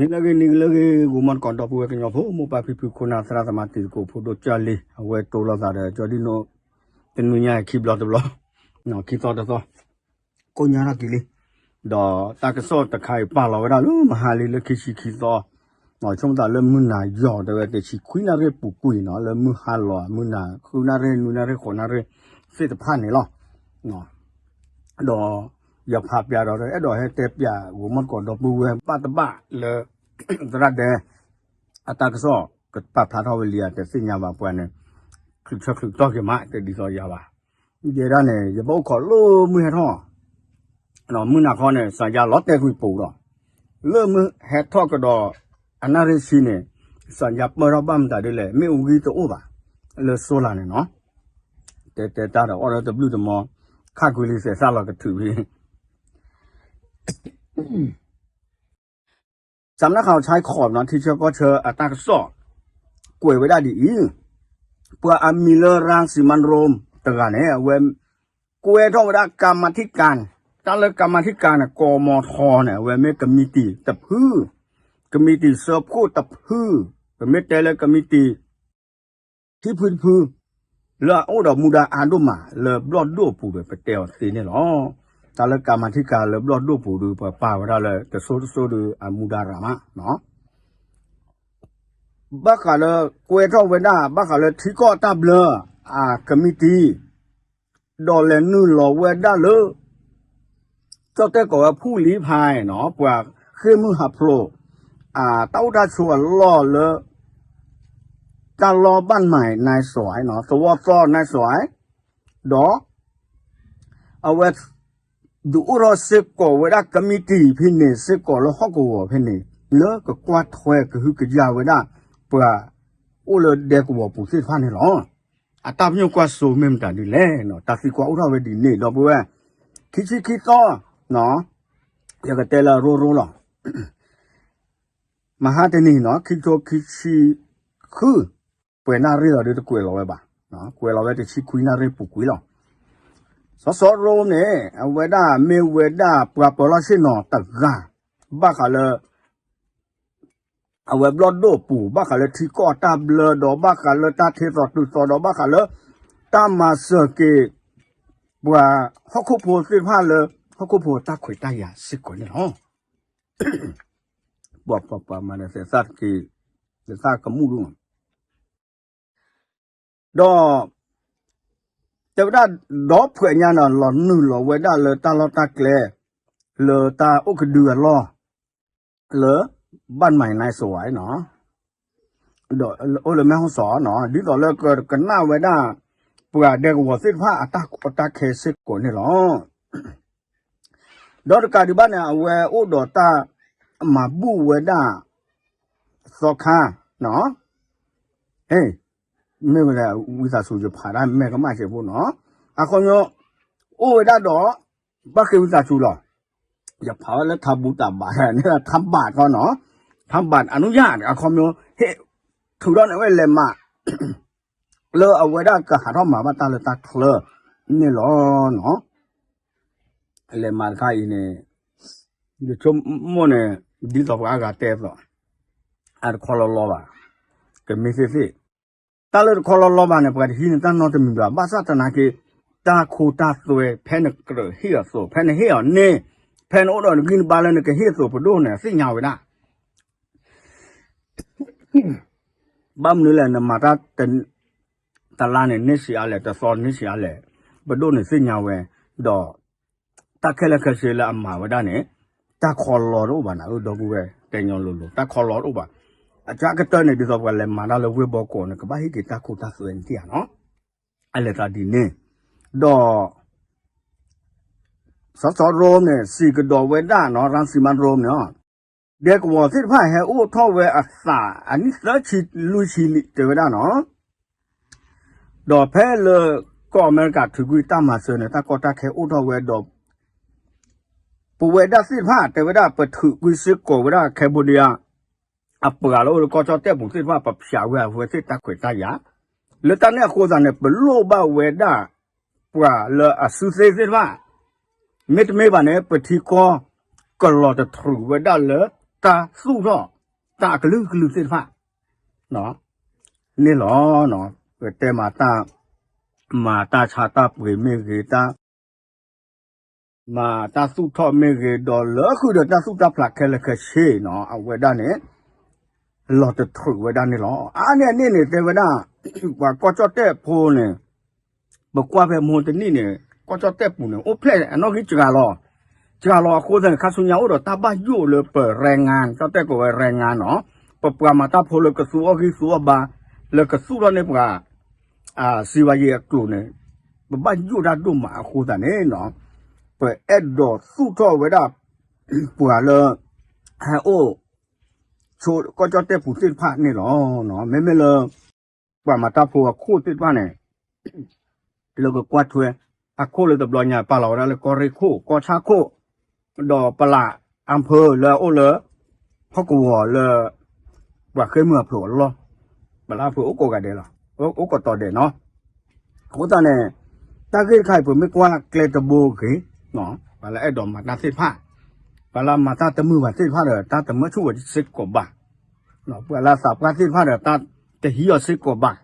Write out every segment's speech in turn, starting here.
နံၤလၢအဂ့ၤ နံၤလၢအဂ့ၤ ဂီၤမီၢ်တကိး ဒီပုၢ်ဝဲၢ်ကညီဖိ မိၢ်ပၢ်ဖံဖု ခိၣ်နၢ်သရၣ်သမါ တံၤသကိးဖိဒိၣ်ကၢ်လံၤ အဝဲတိလီၤသးဒီး ကၠီဒံၣ်နိၣ် တနွံညါအံၤ ခံဘျီတဘျီ ခံသီတသီ ကိညါထီၣ်က့ၤလံ. ဒီးတၢ်ကစီၣ်တခါအံၤ ပာ်လီၤဝဲဒၣ်လၢမဟါလံ လၢခံဆံခံသီ ဆိကမိၣ်သးလၢမုၢ်နၤယီၤ တဲဝဲ တဆံခွံနၣ်ရံၣ်ပူၤကွံာ်နီၤ လၢမုၢ်ဟါလီၤ မုၢ်နၤ ဃုနၣ်ရံၣ် နွံနၣ်ရံၣ် ဃိးနၣ်ရံၣ်သ့ၣ်တဖၣ်န့ၣ်လီၤ. ဒီးယဖးပျးဒီး အဲၣ်ဒိးဟဲတဲပျး ဂီၤမီၢ်တကိး ဒီပုၢ်ဝဲၢ် ဘၣ်တဘၣ်လၢ သရၣ်ဒဲ အတၢ်ကစီၣ် ကပာ်ဖျါထီၣ်ဝဲလံဧါ တသ့ၣ်ညါဘၣ် ပှၤန့ၣ် ချုးဆၢချုးတီၢ်က့ၤမး တဒ်သိးယၤဘၣ်. ယဲဒၣ်န့ၣ် ယဘၣ်အိၣ်ခိးလၢမုၢ်ဟဲထီၣ် မုၢ်နၤခီန့ၣ် စၣ်ယါလီၤတဲာ်ကွံာ်ပူၤဒီး လၢမုၢ်ဟဲထီၣ်ကဒီး အနၣ်ရံၣ်ဆံန့ၣ် စၣ်ယါပၢၢ်ထီၣ်ဘၣ်မတၤဒ်လဲၣ် မ့ၣ်အူဂံၢ်တအိၣ်ဘၣ် လၢ solar န့ၣ်နီၤ. တဲတဲတၢ်ဒီး အီၣ်လၢတဘျုးတမီၤ ခါကွံာ်လံ သဲးသၣ်လီၤကထုးဖဲ စးမနၣ်ခးဆါခီးနီၤ ထံဆၢကီၢ်ဆၢအတၢ်ကစီၣ် ကွဲးဝဲဒၣ်ဒ်အံၤ, ပှၤအမံၤလၢ ရၣ်စံမၣ်ရိၣ် တဂၤန့ၣ် အဝဲ ကွဲးထီၣ်ဝဲဒၣ် ကမၤထံကၢၣ် တၢ်လၢကမၤထံကၢၣ်န့ၣ် ကီၢ်မီၤထီန့ၣ် အဝဲမ့ၢ်ကမံးတံာ်တဖု, ကမံးတံာ်စၢဖှိၣ်တဖု, ပမ့ၢ်တဲလၢကမံးတံာ် ဟံၣ်ဖုတဖု လၢအအိၣ်ဒီးမူဒါအါဒိၣ်မး လၢဘျီၣ်ဒိၣ်ပူၤဒီး ပတဲအီၤသ့န့ၣ်လီၤ. တၢ်လၢကမၤထံကၢၣ်လၢဘျီၣ်ဒိၣ်ပူၤဒီး ပပာ်ဝဲဒၣ်လၢ တစိၤတစိၤဒီး အမူဒါရၣ်မးနီၤ. ဘၣ်ဃးလၢ ကွဲးထီၣ်ဝဲဒၣ် ဘၣ်ဃးလၢထံကီၢ်တၢ်ဘျၢ အကမံးတံာ် ဒီးလဲၤနုာ်လီၤဝဲဒၣ်လၢ ကၠီၣ်တဲၣ်ကိးဝဲ ဖူၣ်လံဖါနီၤ ပှၤဃ့ၢ်မုၢ်ဟးဖျိး အတၢ်အိၣ်တၢ်ဆိးအလီၢ်လၢ တၢ်လီၢ်ဘၣ်မဲာ်နဲစိးနီၤ သဝီသီနဲစိး ဒီး အဝဲ ဒုးအိၣ်ထီၣ်စ့ၢ်ကီးဝဲဒၣ်ကမံးတံာ်ဖဲန့ၣ် စ့ၢ်ကီးလၢဟီၣ်ကဝီၤဖဲန့ၣ် လၢကကွၢ်ထွဲကဟုကယာ်ဝဲဒၣ် ပှၤအိၣ်လၢဒဲကဝီၤပူၤသ့ၣ်တဖၣ်န့ၣ်လီၤ. အတၢ်ပညိၣ်ကွၢ်စိမ့ၢ်မတၤဒ်လဲၣ်နီၤ တၢ်သံကွၢ်အိၣ်ထီၣ်ဝဲဒ်န့ၣ် ဒီပုၢ်ဝဲၢ် ခံဆံခံသီ ယကတဲလၢအရိရိလီၤ. မဟါတနံၤနီၤ ခံကထိခံဆံဃု ပှဲၤနၣ်ရံၣ်လီၤဒီးတကွဲးလီၤဝဲဘၣ်, ကွဲးလီၤဝဲတဆံခွံနၣ်ရံၣ်ပူၤကွံာ်လီၤ. စီၤစီၤရိၣ်န့ၣ် အဝဲဒၣ်မ့ၢ်ဝဲဒၣ်ပှၤပၢၤလီၢ်ဆ့ၣ်နီၤတဂၤ ဘၣ်ဃးလၢ အဝဲဘျီၣ်ဒိၣ်ပူၤ ဘၣ်ဃးလၢထံကီၢ်တၢ်ဘျၢဒီး ဘၣ်ဃးလၢတၢ်ထ့သိးတုၤသိးဒီး ဘၣ်ဃးလၢ တၢ်မၤစၢၤက့ၤ ပှၤဟီၣ်ခိၣ်ဖိသ့ၣ်တဖၣ်လၢ ဟီၣ်ခိၣ်ဖိတၢ်ခွဲးတၢ်ယာ်စ့ၢ်ကီးန့ၣ်လီၤ. ပှၤပှၤပှၤမၤဒီးသဲးသၣ်တက့ၢ် သဲးသၣ်ကမူၣ်ဒိၣ်မး ဒီး တဲဝဲဒၣ် ဒီဖှဲးညါန့ၣ် လီၤနုာ်လီၤဝဲဒၣ်လၢတၢ်လီၢ်တၢ်ကျဲ လၢတၢ်အိၣ်ကဒုအလီၢ် လၢ ဘၣ်မဲာ်နဲစိးဝဲနီၤ ဒီးအိၣ်လၢမဲၢ်ဟီၣ်စီၤနီၤ ဒ်သိးလၢကကနၣ်ဝဲဒၣ် ပှၤဒဲကဝီၤသ့ၣ်တဖၣ်အတၢ်ကီတၢ်ခဲစ့ၢ်ကီးန့ၣ်လီၤ. ဒီးတကးဒံးဘၣ်န့ၣ် အဝဲအိၣ်ဒီးတၢ်မၤဘူၣ်ဝဲဒၣ် သီခါနီၤ ဟ့ၣ် မ့ၢ်ဝဲဒၣ် ဝံသးစူၤယဖးဒၣ်မဲာ်ကမၣ်စဲးဖိနီၤ အခီပညီ အိၣ်ဝဲဒၣ်ဒီး ဘၣ်ဃ့ဝံသးစူၤလီၤ. ယဖးဝဲလၢထးဘူတၢ်ဘးန့ၣ် ထးဘးခီနီၤ ထးဘးအနုၢ်ယၢ်အခီပညီ ဟ့ၣ် ထုးထီၣ်န့ၢ်ဝဲလဲၤမး လၢအဝဲဒၣ်ကဟးထီၣ်မၤဘၣ်တၢ်လၢတၢ်ချၢန့ၣ်လီၤနီၤ. လဲၤမၤတခါအံၤန့ၣ် ယဆိကမိၣ်န့ၣ် ဒ်သိးပှၤအါဂၤတဲအသိး အတခီလီၤလီၤဘၣ် ကမ့ၢ်သ့ၣ်သ့ၣ် တၢ်လၢတခီလီၤလီၤဘၣ်န့ၣ် ပှၤတဟံးန့ၢ်တၢ်နီတမံၤဘၣ် ဘၣ်ဆၣ်သနာ်က့ တၢ်ခိတၢ်သွဲ ဖဲနကြၢးဟ့ၣ်အသိး ဖဲနဟ့ၣ်အီၤန့ၣ် ဖဲနအိၣ်ဒီးနဂံၢ်နဘါလၢနကဟ့ၣ်အသိးပဒိၣ်န့ၣ် သ့ၣ်ညါဝဲဒၣ် ဘၣ်မနုၤလဲၣ် နမၤတၢ် တလါန့ၣ် န့ၢ်ဆံးအါလဲၣ် တသီန့ၢ်ဆံးအါလဲၣ် ပဒိၣ်န့ၣ်သ့ၣ်ညါဝဲ ဒီး တၢ်ခဲလၢာ်ခဲဆ့လၢအမၤဝဲဒၣ်န့ၣ် တၢ်ခီလီၤတအိၣ်ဘၣ်နၤဧၢ ဒီပုၢ်ဝဲၢ် တဲညီလိၤလိၤ တၢ်ခီလီၤတအိၣ်ဘၣ်. အကၢကတၢၢ်န့ၣ် ဒ်သိးပှၤလဲၤမၤတၢ်လၢဝ့ၢ်ဘီကီးန့ၣ် ကဘၣ်ဟ့ၣ်က့ၤတၢ်ခိတၢ်သွဲန့ၣ်ဧါနီၤ အလဲၤသးဒ်န့ၣ် ဒီး စီၤစီၤရိၣ်န့ၣ် စံးကဒီးဝဲဒၣ်နီၤ ရၣ်စံမၣ်ရိၣ်န့ၣ် ဒဲကဝီၤသ့ၣ်တဖၣ်ဟဲအိၣ်ထီၣ်ဝဲအသးအနံၣ်သၢဆံလွံၢ်ဆံလံ တဲဝဲဒၣ်နီၤ ဒီးဖဲလၢ ကီၢ်အမဲရကၤထုးကွံာ်တၢ်မၤစၢၤန့ၣ် တၢ်ကီတၢ်ခဲအိၣ်ထီၣ်ဝဲဒီး ပဝဲဒၣ်သ့ၣ်တဖၣ်တဲဝဲဒၣ် ပထုးကွံာ်စ့ၢ်ကီးဝဲဒၣ် Cambodia အပှၤလၢအိၣ်လၢကီၢ်ကၠီၣ်တဲၣ်ပူၤသ့ၣ်တဖၣ် ပဖျးဝဲအဝဲသ့ၣ်တၢ်ခွဲးတၢ်ယာ် လၢတၢ်န့ၣ်အဃိသတးန့ၣ် ပလိၣ်ဘၣ်ဝဲဒၣ် ပှၤလၢအစုသ့သ့ၣ်တဖၣ် မ့တမ့ၢ်ဘၣ်န့ၣ် ပထံကီၢ်ကလီၤတထြူးဝဲဒၣ်လၢ တၢ်သူၣ်ထီၣ် တၢ်အကလုာ်ကလုာ်သ့ၣ်တဖၣ် န့ၣ်လီၤ. ပတဲမၤတၢ် မၤတၢ်ဆါတၢ်ပှ့ၤမ့ၢ်ဂ့ၤ တၢ် မၤတၢ်သူၣ်ထီၣ်မ့ၢ်ဂ့ၤ ဒီးလၢဃုာ်ဒီးတၢ်သူၣ်တၢ်ဖျးခဲလၢာ်ခဲဆ့န့ၣ် အဝဲဒၣ်န့ၣ် လီၤတထြုးဝဲဒၣ်န့ၣ်လီၤ. အါန့ၢ်အန့ၣ်န့ၣ် တဲဝဲဒၣ် ပှၤကီၢ်ကၠီၣ်တဲၣ်ဖိန့ၣ် ပကွၢ်ဖဲမဟိတနံၣ်န့ၣ် ကီၢ်ကၠီၣ်တဲၣ်ပူၤန့ၣ် အိၣ်ဖျဲၣ်အနီၣ်ဂံၢ်စှၤလီၤ, စှၤလီၤအဃိသတးန့ၣ် ခါဆူညါအိၣ်ဒီးတၢ်ဘၣ်ယိၣ်လၢပ แรงงาน ကၠီၣ်တဲၣ်ကိးဝဲ แรงงาน န့ၣ်, ပပှၤမၤတၢ်ဖိလၢကသူအီၣ်ဂံၢ်သူအီၣ်ဘါ လၢကသူၣ်ထီၣ်န့ၢ်ပှၤ စီးပွားရေး အကျိၤန့ၣ် ပဘၣ်ယိၣ်တၢ်ဒိၣ်မးအဃိသတးန့ၣ် ပအဲၣ်ဒိးသူၣ်ထီၣ်ဝဲဒၣ် ပှၤလၢ ဟဲအိၣ် ဆိကီၢ်ကၠီၣ်တဲၣ်ပူၤသ့ၣ်တဖၣ်န့ၣ်လီၤ. မ့မ့ၢ်လၢ ပှၤမၤတၢ်ဖိအခိၣ်သ့ၣ်တဖၣ်န့ၣ် လၢကကွၢ်ထွဲ အခိၣ်လၢတဘျီညါ ပာ်လီၤဝဲဒၣ်လၢကီၢ်ရ့ၣ်ခိၣ် ကီၢ်ဆၣ်ခိၣ် ဒီးပလးအါဖၢလၢအအိၣ်လၢ ဟီၣ်ကဝီၤလၢ ပှၤဃ့ၢ်မုၢ်အဖျိးအလီၢ် ပလးအါဖၢအိၣ်ကိးဂၤဒဲးလီၤ, အိၣ်ကိးတီၤဒဲးနီၤ. အဃိသတးန့ၣ် တၢ်ဂ့ၢ်တခါအံၤ ပမ့ၢ်ကွၢ်ကျဲတဘိဂ့ၤ ပှၤလၢအဲၣ်ဒိးမၤတၢ်သ့ၣ်တဖၣ် ပှၤလၢမၤတၢ်တမုာ်ဘၣ်သ့ၣ်တဖၣ်ဒီး တၢ်တမၢဆူၣ်ဝဲစ့ၢ်ကီးဘၣ်, ပှၤလၢသးပှၢ်သ့ၣ်တဖၣ်ဒီး တၢ်တဟံးအီၤစ့ၢ်ကီးဘၣ်,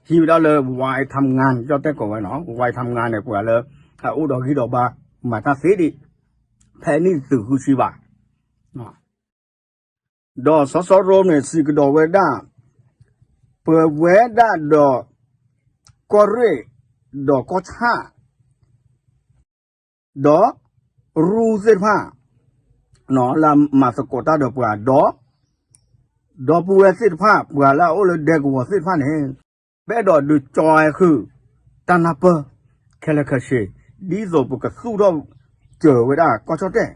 ဟံးဝဲဒၣ်လၢ ဝါအံထမ်ငါ ကၠီၣ်တဲၣ်ကိးဝဲနီၤ, ဝါအံထမ်ငါန့ၣ် ပှၤလၢ အအိၣ်ဒီးဂံၢ်ဒီးဘါ မၤတၢ်သ့ဒံး ဖဲနံၣ်သုးဃုဆံဘၣ် ဒီးစီၤစီၤရိန့ၣ် စံးကဒီးဝဲဒၣ် ပဝဲဒၣ်ဒီး ကီၢ်ရ့ၣ် ဒီးကီၢ်ဆၣ် ဒီးရူသ့ၣ်တဖၣ် လၢမၤသကိးတၢ်ဒီးပှၤဒီး ဒီပုၢ်ဝဲၢ်သ့ၣ်တဖၣ် ပှၤလၢအအိၣ်လၢဒဲကဝီၤသ့ၣ်တဖၣ်န့ၣ် ပအဲၣ်ဒိးဒုးကၠီဃုာ် တၢ်နၢ်ပၢၢ် ခဲလၢာ်ခဲဆ့ ဒ်သိးပကသူၣ်ထီၣ်စၢၤဝဲဒၣ်ကီၢ်ကၠီၣ်တဲၣ်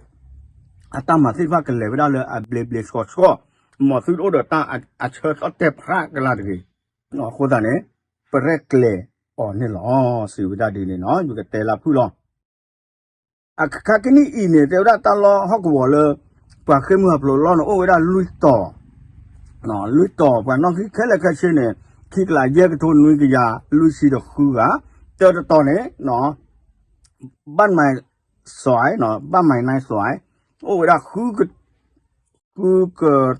အတၢ်မၤသ့ၣ်တဖၣ်ကလဲၤဝဲဒၣ်လၢအဘျ့ဘျ့ဆှီဆှီ မ်သုတအိၣ်ဒီးတၢ်အဆၢသီၣ်တဲာ်ဖးကလၢ်တဂ့ၤ အဃိသတးန့ၣ် ပရဲၣ်ကျဲၤအီၤန့ၣ်လီၤ စံးဝဲဒၣ်ဒ်န့ၣ်နီၤ ယကတဲလၢဖုၣ်လီၤ. အခါကနံၣ်အံၤန့ၣ် တဲဝဲဒၣ်တၢ်လီၢ်ဟီၣ်ကဝီၤလၢ ပှၤဃ့ၢ်မုၢ်ဟးဖျိးလီၢ်န့ၣ် အိၣ်ဝဲဒၣ်လွံၢ်တီၤ, လွံၢ်တီၤ ပှၤနီၣ်ဂံၢ်ခဲလၢာ်ခဲဆ့န့ၣ် ခံကလးယဲၢ်ကထိနွံကယၤ လွံၢ်ဆံဒီးဃုဂၤ, တၢတတီၤန့ၣ် ဘၣ်မၤစဲး, ဘၣ်မၤနၢၤစဲး, အိၣ်ဝဲဒၣ် ဃုက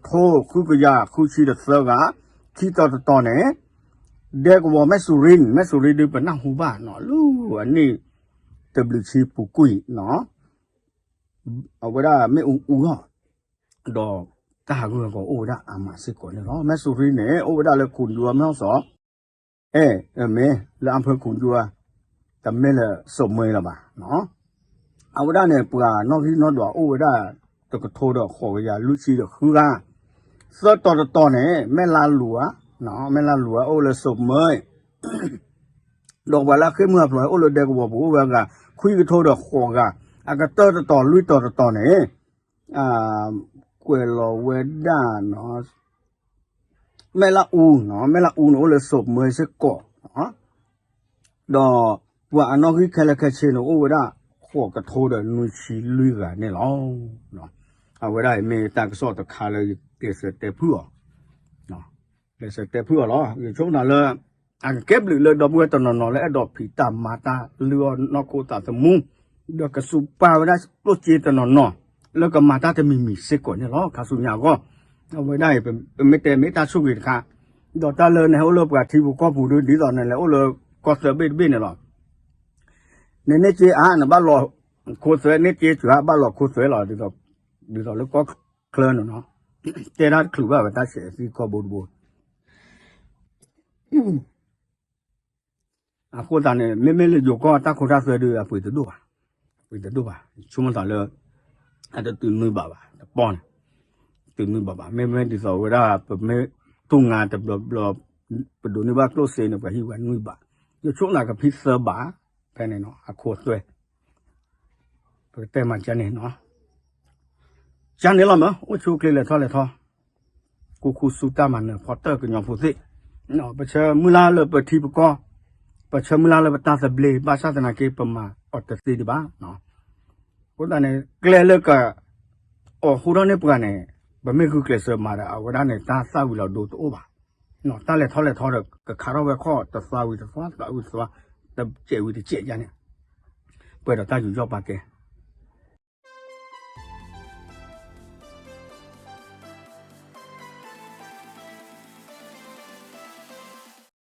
ထိ ဃုကယၤ ဃုဆံဒီးသၢဂၤ, ခံတီၤတတီၤန့ၣ် ဒဲကဝီၤမဲၣ်စူၤရံ, မဲၣ်စူၤရံဒုးပနၢ်ဟူဘၣ်နီၤ လၢအနံၣ် တဘျုးဆံပူၤကွံာ်နီၤ, အဝဲဒၣ်မ့ၣ်အူအူလီၤ, ဒီးတၢ်ဟးဂူာ်ဟးဂီၤအိၣ်ဝဲဒၣ်အါမးစ့ၢ်ကီးန့ၣ်လီၤ. မဲၣ်စူၤရံန့ၣ် အိၣ်ဝဲဒၣ်လၢခိၣ်ယူၤမဲၣ်ဟီၣ်စီၤ အဲၣ် မ့ၢ်လၢအဖၢခိၣ်ယူၤဧါ, တမ့ၢ်လၢစိးမွဲလၢၤဘၣ်. အဝဲဒၣ်န့ၣ် ပှၤနီၣ်ဂံၢ်နီၣ်ဒွးအိၣ်ဝဲဒၣ် တကထိဒီးဃိးကယၤလွံၢ်ဆံဒီးဃုဂၤ, သၢတီၤတတီၤန့ၣ် မဲၣ်လါလူၤဧါ, မဲၣ်လါလူၤဧါ အိၣ်လၢစိးမွဲ ဒီးပှၤလၢအဃ့ၢ်မုၢ်ဟးဖျိးအိၣ်လၢဒဲကဝီၤပူၤအိၣ်ဝဲအဂၤ ခွံကထိဒီးဃိးဂၤ, အကတၢၢ်တတီၤလွံၢ်တီၤတတီၤန့ၣ် ကွဲးလီၤဝဲဒၣ် မဲၣ်လါအူ, မဲၣ်လါအူန့ၣ်အိၣ်လၢစိးမွဲစ့ၢ်ကီး, ဒီးပှၤအနီၣ်ဂံၢ်ခဲလၢာ်ခဲဆ့န့ၣ် အိၣ်ဝဲဒၣ် ဃိးကထိဒီးနွံဆံလွံၢ်ဂၤန့ၣ်လီၤ. အဝဲဒၣ်အံၤမ့ၢ်တၢ်ကစီၣ်တခါလၢယကျဲးစၢးတဲဖုၣ်အီၤ ကျဲးစၢးတဲဖုၣ်အီၤလီၤ. ယဆိကမိၣ်လၢ အကကဲဘျုးလၢဒီပုၢ်ဝဲၢ်တနီၤနီၤလၢအဲၣ်ဒိးဖံးတၢ်မၤတၢ် လုၢ်အီၣ်နီၢ်ခိသးသမူ ဒီးကစူးပာ်ဝဲဒၣ်ကျိၣ်စ့တနီၤနီၤ လၢကမၤတၢ်တမံၤမံၤစ့ၢ်ကီးန့ၣ်လီၤ. ခါဆူညါအဂီၢ် အဝဲဒၣ်အံၤ ပမ့ၢ်တဲမ့ၢ်တၢ်ဆိၣ်ဂ့ၤတခါ, ဒီးတၢ်လၢနဟဲအိၣ်လၢပှၤထံဖိကီၢ်ဖိဒီး ဒ်သိးနလဲၤအိၣ်လၢကီၢ်သၢဘ့ၣ်တဘ့ၣ်န့ၣ်လီၤ. နန့ၢ်စ့အါ နဘၣ်လီၤခိသွဲ, န့ၢ်စ့စှၤ ဘၣ်လီၤခိသွဲလီၤ. ဒ်သိးလၢကီၢ်ချၢန့ၣ်နီၤ တဲတၢ်တချုးဘၣ်ဝဲတၢ်ဆဲးသံကီၢ်ဘိတဘိ အဃိသတးန့ၣ် မ့မ့ၢ်လၢယိၤကီၢ်တၢ်ခိတၢ်သွဲဒုး အပှ့ၤတဒိၣ်ဘၣ်, အပှ့ၤတဒိၣ်ဘၣ်, ဆိကမိၣ်သးလၢ အတတုၤနွံဘးဘၣ် တပီၢ်န့ၣ်, တုၤနွံဘးဘၣ်, မ့မ့ၢ်ဒ်သိးဝဲဒၣ် ပမ့ၢ်တူၢ်ငါတဘျီဘျီ ပဒိးန့ၢ်ဘၣ်ကျိၣ်စ့န့ၣ် ပှၤဟံးဝဲနွံဘး, ယဆိကမိၣ်သးကဖံသၢဘး, ဖဲန့ၣ်နီၤ အခိသွဲ ပကတဲမၤကန့ၣ်နီၤ ကန့ၣ်လီၤမး အိၣ်ဆူၣ်အိၣ်ချ့လဲၤထီၣ်လဲၤထီ, ကူၣ်ခူသူၣ်တၢ်မၤနၢၤဖီတၢၢ်ကညီဖိသ့ၣ်, ပဆၢမုၢ်လၢ်လၢပထံပကီၢ်, ပဆၢမုၢ်လၢ်လၢပတၢ်သဘျ့ ဘၣ်ဆၣ်သနာ်က့ ပမၤအီၤတသ့ဒံးဘၣ်. အဃိသတးန့ၣ် ကျဲလၢက အီၣ်ဟူထီၣ်န့ၢ်ပှၤန့ၣ် ပမ့ၢ်ဂုာ်ကျဲးစၢးမၤဒီး အဝဲဒၣ်န့ၣ် တၢ်သၣ်ဝံၤလီၤဒိတအိၣ်ဘၣ်. တၢ်လဲၤထီၣ်လဲၤထီဒီး ကခးထီၣ်ဝဲခီၣ် တသွါဝံၤတသွါ သွါဝံၤတသွါ တစဲးဝံၤတစဲးယါန့ၣ် ပှဲၤဒီးတၢ်ယူးယီၣ်ပာ်ကဲ